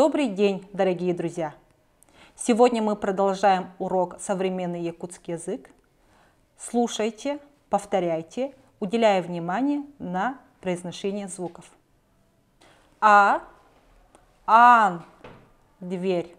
Добрый день, дорогие друзья! Сегодня мы продолжаем урок «Современный якутский язык». Слушайте, повторяйте, уделяя внимание на произношение звуков. А, ан, дверь.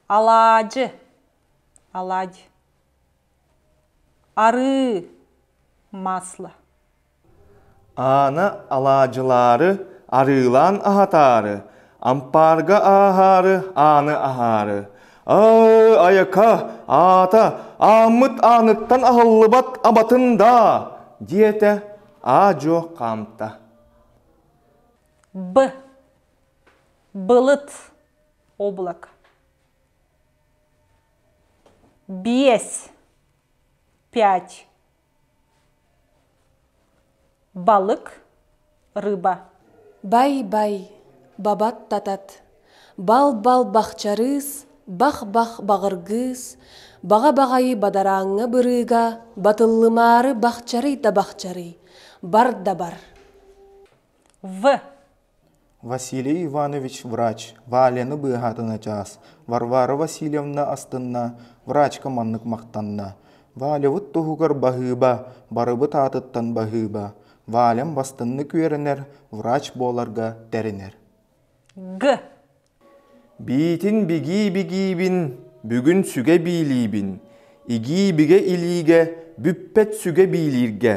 Алаадьы, оладьи. Арыы, масло. Аана алаадьылаары, арыылаан аһатаары, ампаарга ааһаары, ааны аһаары. Аа, айака, аата, ааммыт ааныттан аһыллыбат абатын даа, диэтэ аа-дьуо хаамта. Б. Былыт, облако. Биэс, пять. Балык, рыба. Бай-бай, бабат-татат, бал-бал бахчарыыс, бах-бах баҕыргыыс, баҕа-баҕайы бадарааҥҥа бырыыга батыллымаары бахчарый да бахчарый, бар да бар. В. Василий Иванович врач, Валяны быыһаатына чаас, Варвара Васильевна астынна, врачка маннык махтанна: «Валябыт туһугар баһыыба, барыбыт аатыттан баһыыба, Валям бастыннык үөрэнэр, врач буоларга тэринэр». Г. Биитин бигии-бигиибин, бүгүн сүгэ биилиибин, игии-бигэ илиигэ, бүппэт сүгэ биилииргэ,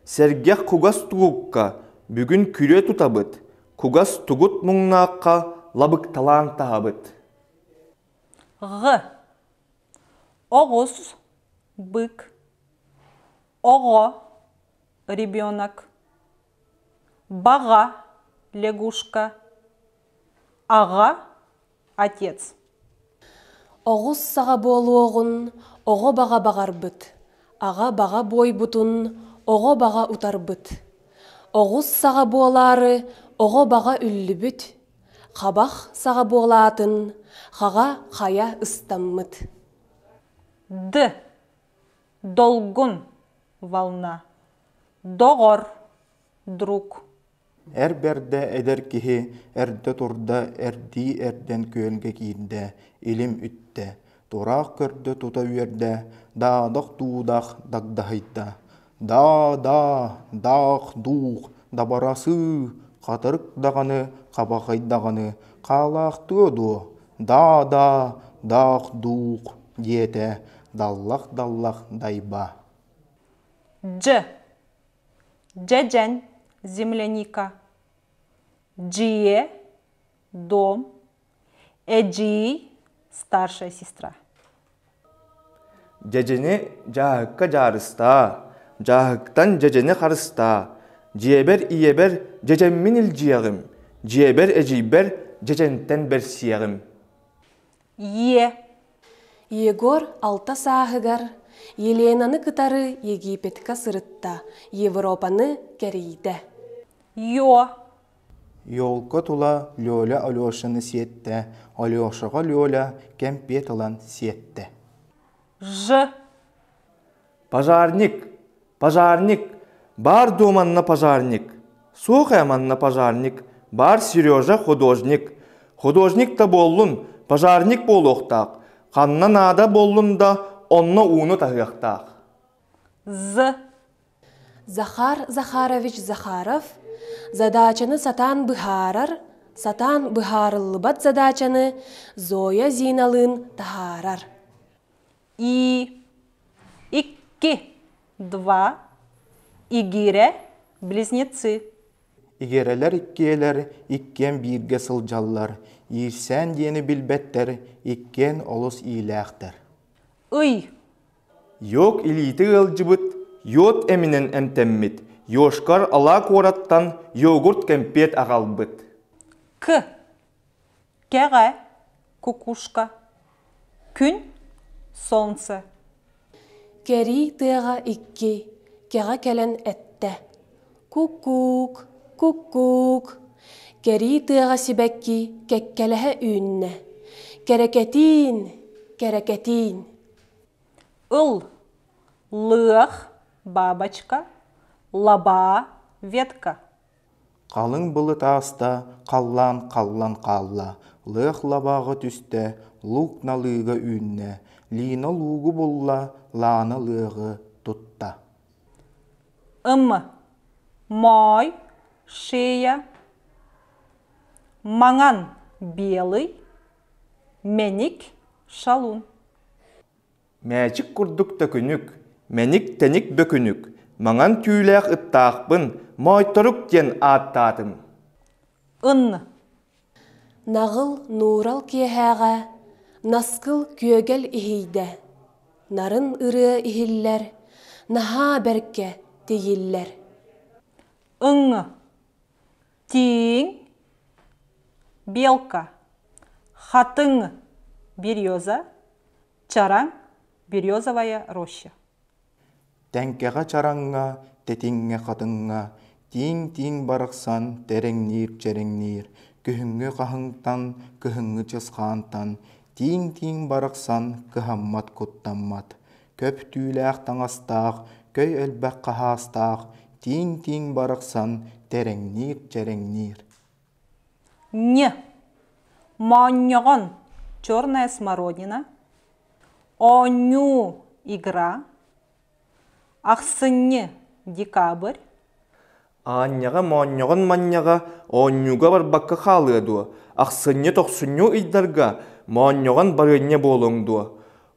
сэргэх кугас тугукка, бүгүн күрүө тутабыт, кугас тугут муҥнаахха лабыкталаан таһабыт. Ҕ. Оҕус, бык. Оҕо, ребенок. Баҕа, лягушка. Аҕа, отец. Оҕус саҕа буолуоҕун оҕо баҕа баҕарбыт, аҕа баҕа буойбутун оҕо баҕа утарбыт. Оҕус саҕа буолаары оҕо баҕа үллүбүт, хабах саҕа буолаатын хаҕа хайа ыстаммыт. Д. Долгун, волна. Доҕор, друг. Эр бэрдэ эдэр киһи эрдэ турда, эрдии эрдэн күөлгэ киирдэ, илим үттэ, тураах көрдө тута үөрдэ, даадах-дуудах дагдаһыйда, даа-даа, даах-дуух, дабарасыы, хатырык даҕаны, хабахай даҕаны, хаалаахтыа дуо, даа-даа, даах-дуух диэтэ даллах-даллах дайба. Дж. Дьэдьэн, земляника. Дьиэ, дом. Эдьиий, старшая сестра. Дьэдьэни дьааһыкка дьаарыстаа, дьааһыктан дьэдьэни харыстаа, дьиэбэр ийэбэр дьэдьэммин илдьиэҕим, дьиэбэр эдьиийбэр дьэдьэнтэн бэрсиэҕим. Е. Егор алта сааһыгар Еленаны кытары Египетка сырытта, Европаны кэрийдэ. Ё. Елка тула Лёля Алешаны сиэттэ, Алешаҕа Лёля кэмпиэт ылан сиэттэ. Ж. Пожарник, пожарник, баар дуо манна пожарник? Суох ээ манна пожарник, баар Сережа художник. Художник да буоллун, пожарник буолуохтаах, ханна наада буоллун да, онно ууну таһыахтаах. З. Захар Захарович Захаров задачаны сатаан быһаарар, сатаан быһаарыллыбат задачаны Зоя Зиналыын таһаарар. И. Икки. Два. Игирэ. Близнецы. Игирэлэр иккиэлэр иккиэн бииргэ сылдьаллар, иирсээн диэни билбэттэр, иккиэн олус иилээхтэр. Ый. Йок илиитэ ыалдьыбыт, йод эминэн эмтэммит, Йошкар Ала куораттан йогурт кэмпиэт аҕалбыт. К. Кэҕэ, кукушка. Күн, солнце. Кэрии тыаҕа икки, кэҕэ кэлэн эттэ: «Куккуук, куккуук!» Кэрии тыаҕа сибэкки кэккэлэһэ үүннэ. Кэрэкэтиин, кэрэкэтиин! Ыл, лыах, бабочка, лабаа, ветка. Халыҥ былыт ааста, халлаан халлан хаалла, лыах лабааҕа түстэ, луук налыыга үүннэ, Лина луугу булла, Лаана лыаҕы тутта. Ым, моой, шея, маҥан белый, мэник шалун. Мээчик курдук төкүнүк, мэник-тэник бөкүнүк, маҥан түүлээх ыттаахпын Моойторук диэн ааттаатым. Ын. Наҕыл нуурал киэһээҕэ наскыл күөгэл иһийдэ, нарын ырыа иһиллэр, наһаа бэркэ тигиллэр. Ыҥ. Тииҥ. Белка. Хатыҥ. Береза. Чараҥ, березовая роща. Тэҥкэҕэ чараҥҥа, тэтиҥҥэ хатыҥҥа, тииҥ-тииҥ барахсан тэрэҥниир-чэрэҥниир, күһүҥҥү хаһыҥтан, кыһыҥҥы чысхаантан, тииҥ-тииҥ барахсан кыһаммат куттаммат, көп түүлээх таҥастаах, көй элбэх хаһаастаах, тииҥ-тииҥ барахсан тэрэҥниир-чэрэҥниир. Н. Моонньоҕон черная смородина. Оонньуу игра. Ахсынньы декабрь. Аанньаҕа моонньоҕон манньаҕа оонньууга барбакка хаалыа дуо, ахсынньы-тохсунньу ыйдарга моонньоҕон барыанньа буолуоҥ дуо?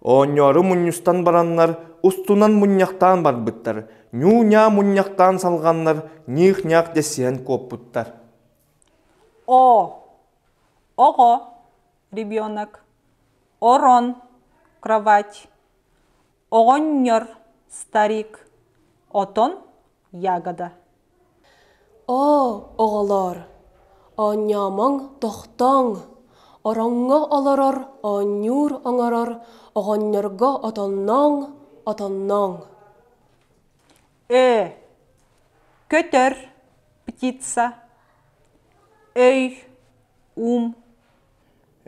Оонньоору мунньустан бараннар, устунан мунньахтаан барбыттар, ньуу-ньаа мунньахтаан салҕаннар, ньыых-ньаах дэссиһэн куоппуттар. О. Оҕо, ребенок. Орон, кровать. Оҕонньор, старик. Отон, ягода. Оо, оҕолоор, оонньоомоҥ, тохтооҥ, ороҥҥо олорор, оонньуур оҥорор оҕонньорго отоннооҥ, отоннооҥ. Ö. Көтөр, птица. Өй, ум.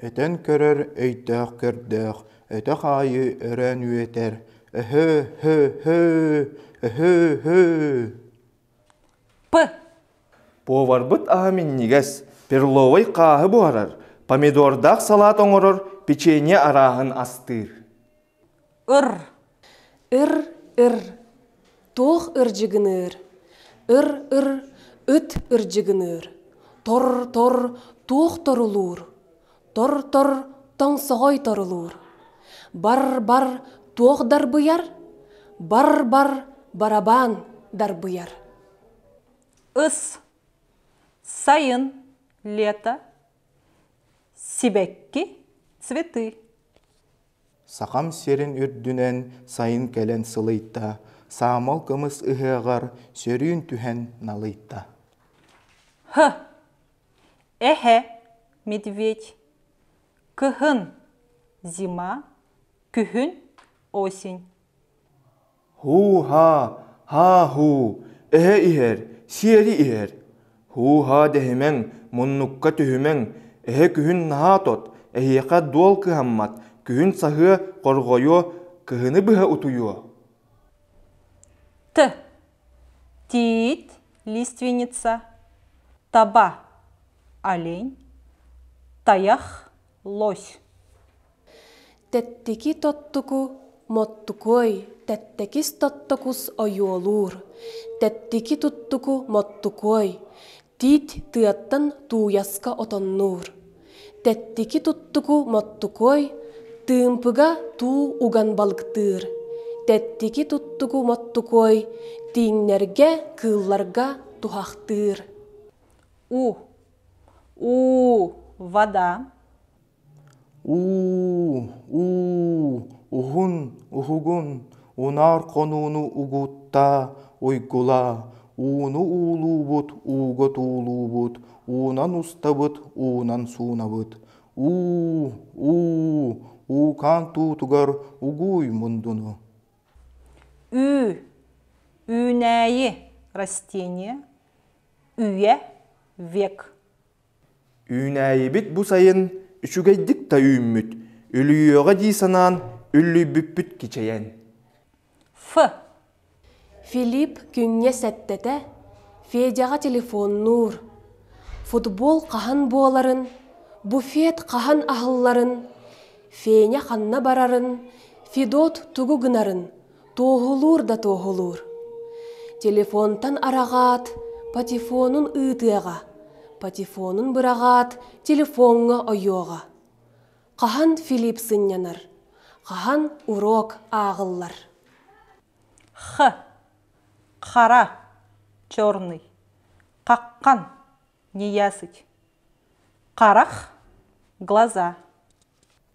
Өтөн көрөр өйдөөх көрдөөх, өтөх аайы өрөөн үөтэр, өһөө-һөө-һөө, өһөө-һөө. П. Поварбыт аһа минньигэс, перловай хааһы буһарар, помидордаах салаат оҥорор, печенье арааһын астыыр. Ыр. Ыр, ыр. Туох ырдьыгыныыр? Ыр, ыр, ыт ырдьыгыныыр. Тор, тор, туох торулуур? Тор, тор, тоҥсоҕой торулуур. Бар, бар, туох дарбыйар? Бар, бар, барабаан дарбыйар. Ыс. Сайын, лето. Сибэкки, цветы. Сахам сирин үрдүнэн сайын кэлэн сылыйда, саамал кымыс ыһыаҕар сөрүүн түһэн налыйда. Һ. Эһэ, медведь. Кыһын, зима, күһүн, осень. Һуу-һаа, һаа-һуу, эһэ иһэр, сиэри иһэр. Һуу-һаа дэһимэҥ, муннукка түһүмэҥ, эһэ күһүн наһаа тот, эһиэхэ дуол кыһаммат, күһүн саһыа, хорҕойуо, кыһыны быһа утуйуо. Т. Тиит, лиственница. Таба, олень. Таях, лось. Тэттики тоттуку моттукуой, тэттэкис тоттокус ойуолуур, тэттики туттуку моттукуой, тиит тыаттан тууйаска отоннуур. Тэттики туттуку моттукуой, тыымпыга туу уган балыктыыр. Тэттики туттуку моттукуой, тииҥнэргэ, кыылларга туһахтыыр. У. У. Вода. Уу, уу, уһун, уһугун, унаар хонууну угуттаа, уйгулаа, ууну уулуубут, ууга туулуубут, уунан устабыт, уунан суунабыт. Уу, уу, уукаан туутугар угууй мундуну. Ү. Үүнээйи растение. Үйэ век. Үүнээйибит бу сайын үчүгэйдик да үүммүт, үлүйүөҕэ дии санаан үллүйбүппүт кичэйэн. Ф. Филипп күҥҥэ сэттэтэ Федяҕа телефоннуур. Футбол хаһан буоларын, буфет хаһан аһылларын, Феня ханна барарын, Федот тугу гынарын туоһулуур да туоһулуур. Телефонтан араҕаат, патефонун ыытыаҕа, патефонун быраҕаат, телефоҥҥа ойуоҕа. Хаһан Филипп сынньанар, хаһан уруок ааҕыллар. Х. Хара, черный. Хаххан, неясыть. Харах, глаза.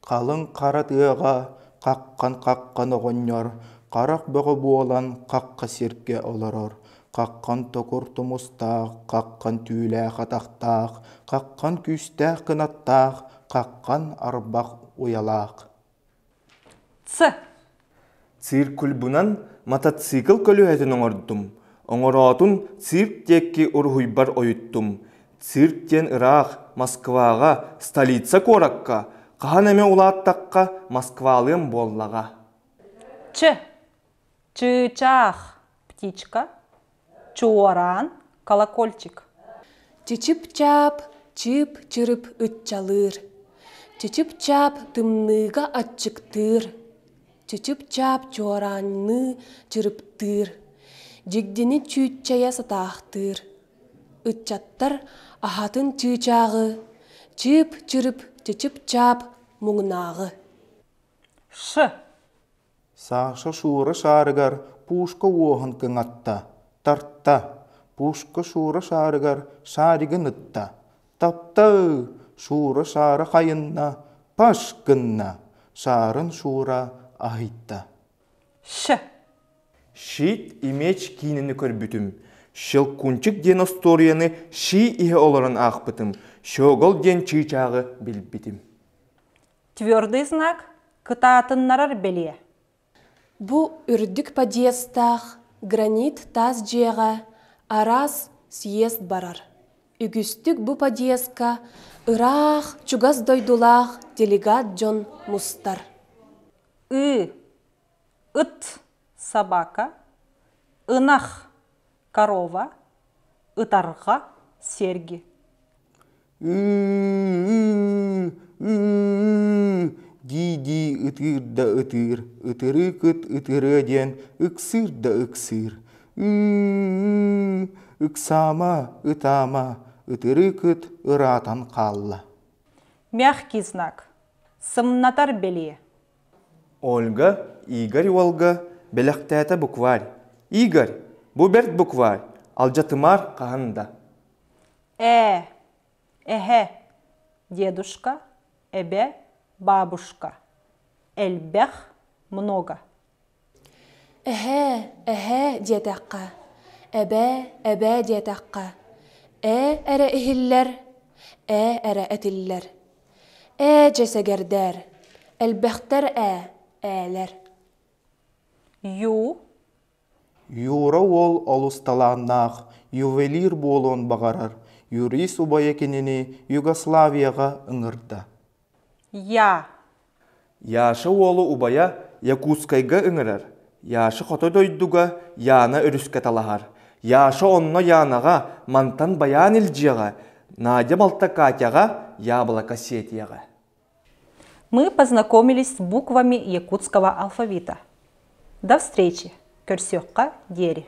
Халыҥ хара тыаҕа хаххан-хаххан оҕонньор харах бөҕө буолан хахха сиргэ олорор, хаххан токур тумустаах, хаххан түүлээх атахтаах, хаххан күүстээх кынаттаах, хаххан арбах уйалаах. Ц. Циркульбунан мотоцикл көлүөһэтин оҥордум. Оҥороотун цирк диэки уруһуйбар ойуттум. Цирк диэн ыраах, Москваҕа, столица куоракка, хаһан эмэ улааттахха Москвалыам буоллаҕа. Ч. Чыычаах, птичка. Чуораан, колокольчик. Чычып-чаап, чыып-чырып ыччалыыр. Чычып-чаап тымныыга аччыктыыр. Чычып-чаап чуораанныы чырыптыыр. Дьигдини чүүччэйэ сатаахтыыр. Ыччаттар аһатын чыычааҕы, чыып-чырып, чычып-чаап муҥнааҕы. Ш. Саша Шура шаарыгар пушка уоһун кыҥатта, тарта, пушка Шура шаарыгар шаригын ытта, тапта Шура шаара хайынна, паш гынна, шаарын Шура аһыйта. Ш. Щит и меч киинэни көрбүтүм. Щелкунчик диэн остуоруйаны ши иһэ олорон аахпытым, Щегол диэн чыычааҕы билбитим. Твердый знак кытаатыннарар бэлиэ. Бу үрдүк подъезтаах гранит таас дьиэҕэ араас съезд барар. Үгүстүк бу подъездка ыраах, чугас дойдулаах делегат дьон мустар. Ы, ыт, собака, ынах, корова, ытарҕа, серьги. Ыы-ыы, дии-дии ытыыр да ытыыр, ытырыык ыт ытырыа диэн ыксыыр да ыксыыр. Ыы-ыы, ыксаама, ытаама, ытырыык ыт ыраатан хаалла. Мягкий знак. Сымнатар бэлиэ. Ольга Игорь уолга бэлэхтээтэ букварь. Игорь, бу бэрт букварь, алдьатымаар хаһан да. Ээ, эһэ, дедушка, эбэ, бабушка. Элбэх, много. Эһээ, эһээ диэтэххэ, эбээ, эбээ диэтэххэ, ээ эрэ иһиллэр, ээ эрэ этиллэр. Ээ дьэ сэгэрдээр, элбэхтэр ээ, ээлэр. Ю. Юра уол олус талааннаах, ювелир буолуон баҕарар, юрист убайа кинини Югославияҕа ыҥырда. Я. Яша уолу убайа Якутскайга ыҥырар. Яша хоту дойдуга Яна өрүскэ талаһар. Яша онно Янаҕа мантан байаан илдьиэҕэ, Надя балта Катяҕа яблоко сиэтиэҕэ. Мы познакомились с буквами якутского алфавита. До встречи! Көрсүөххэ диэри!